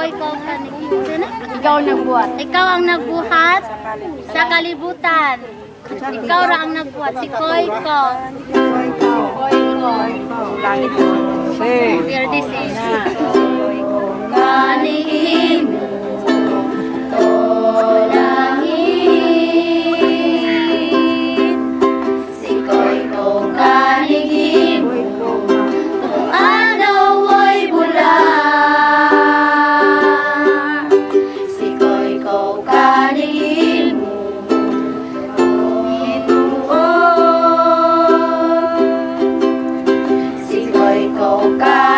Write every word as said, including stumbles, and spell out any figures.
Ika wang na buhat. Ika wang na buhat. Sakalibutan. Ika wang na buhat. Sikoiko. Here this is. Kanikimu. Tolangit. Sikoiko kanikimu. Ano woi bula. Sikoiko kanikimu. Sikoiko ka